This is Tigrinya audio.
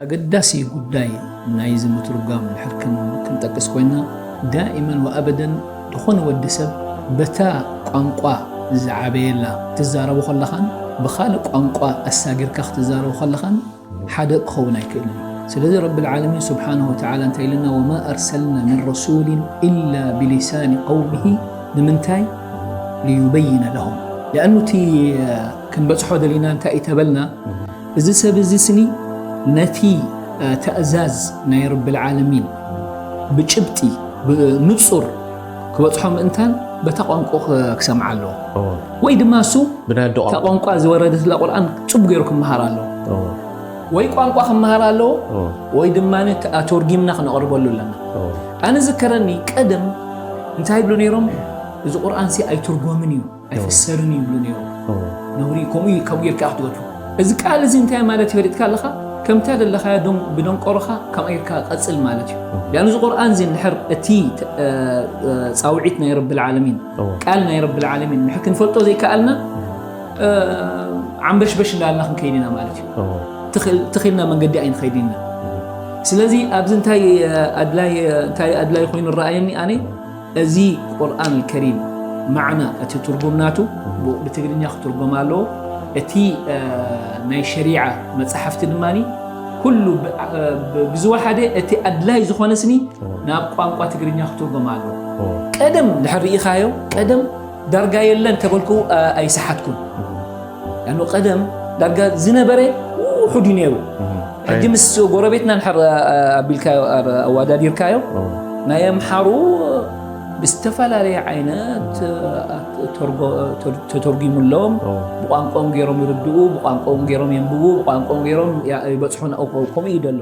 ኣገዳሲ ጉዳይ ናይዚ ምትርጓም ድሕር ክን- ክንጠቅስ ኮይና፣ ዳኢመን ወኣበደን ዝኾነ ወዲ ሰብ በታ ቋንቋ ዝዓበየላ ክትዛረቦ ከለኻን ብኻልእ ቋንቋ ኣሳጊርካ ክትዛረቦ ከለኻን ሓደ ክኸውን ኣይክእልን እዩ። ስለዚ ረብል ዓለሚን ስብሓንሁ ወተዓላ እንታይ ኢልና፣ ወማ ኣርሰልና ምን ረሱልን ኢላ ብሊሳኒ ቀውሚሂ። ንምንታይ? ሊዩበይነ ለሆም። ሊኣኑ እቲ ክንበፅሖ ደሊና እንታይ እዩ ተበልና፣ እዚ ሰብ እዚ ስኒ ነቲ ትእዛዝ ናይ ረብል ዓለሚን ብጭብጢ ብንፁር ክበፅሖ ምእንታን በታ ቋንቋ ክሰምዓ ኣለዎ። ወይ ድማ እሱ እታ ቋንቋ ዝወረደትላ ቁርኣን ፅቡቅ ገይሩ ክመሃር ኣለዎ። ወይ ቋንቋ ክመሃር ኣለዎ፣ ወይ ድማ ኣተርጊምና ክነቕርበሉ ኣለና። ኣነ ዝከረኒ ቀደም እንታይ ይብሉ ነይሮም፣ እዚ ቁርኣን ሲ ኣይትርጎምን እዩ ኣይፍሰርን እዩ ይብሉ ነይሮም። ነውሪ ከምኡ እዩ፣ ከምኡ ጌርካ ክትወቱ። እዚ ቃል እዚ እንታይ ማለት ይፈልጥካ ኣለኻ? ከምታ ዘለኻያ ዶም ብደንቆሮኻ ከምኣ ጌርካ ቀጽል ማለት እዩ። ያን እዚ ቁርኣን እዚ እንድሕር እቲ እ፣ እ፣ ጻውዒት ናይ ረብል ዓለሚን ቃል ናይ ረብል ዓለሚን ንሕ ክንፈልጦ ዘይከኣልና እ፣ ዓንበሽበሽ እንዳልና ክንከይድ ኢና ማለት እዩ። ትኽል- ትኽልና መንገዲ ኣይንኸይድ ኢና። ስለዚ ኣብዚ እንታይ እ፣ ኣድላይ እ፣ እንታይ ኣድላይ ኮይኑ ረኣየኒ ኣነ፣ እዚ ቁርኣን ከሪም ማዕና እቲ ትርጉም ናቱ ብ- ብትግርኛ ክትርጎም ኣለዎ። እቲ እ፣ ናይ ሸሪዓ መጽሓፍቲ ድማ ኩሉ ብ- እ፣ ብ- ብዝወሓደ እቲ ኣድላይ ዝኾነ ስኒ ናብ ቋንቋ ትግርኛ ክትርጎም ኣለዎ። ቀደም ድሕር ርኢኻዮ፣ ቀደም ዳርጋ የለን ተበልኩ እ፣ ኣይሰሓትኩን። ያኑ ቀደም ዳርጋ ዝነበረ ውሑድ እዩ ነይሩ። ሕጂ ምስ ጎረቤትና ንሕር ኣቢልካዮ ኣወዳዲርካዮ ናይ ኣምሓሩ ብዝተፈላለየ ዓይነት ተተርጉምሎም፣ ብቋንቋኦም ገይሮም ይርድኡ፣ ብቋንቋኦም ገይሮም የንብቡ፣ ብቋንቋኦም ገይሮም ይበፅሑ፣ ከምኡ እዩ ደሎ።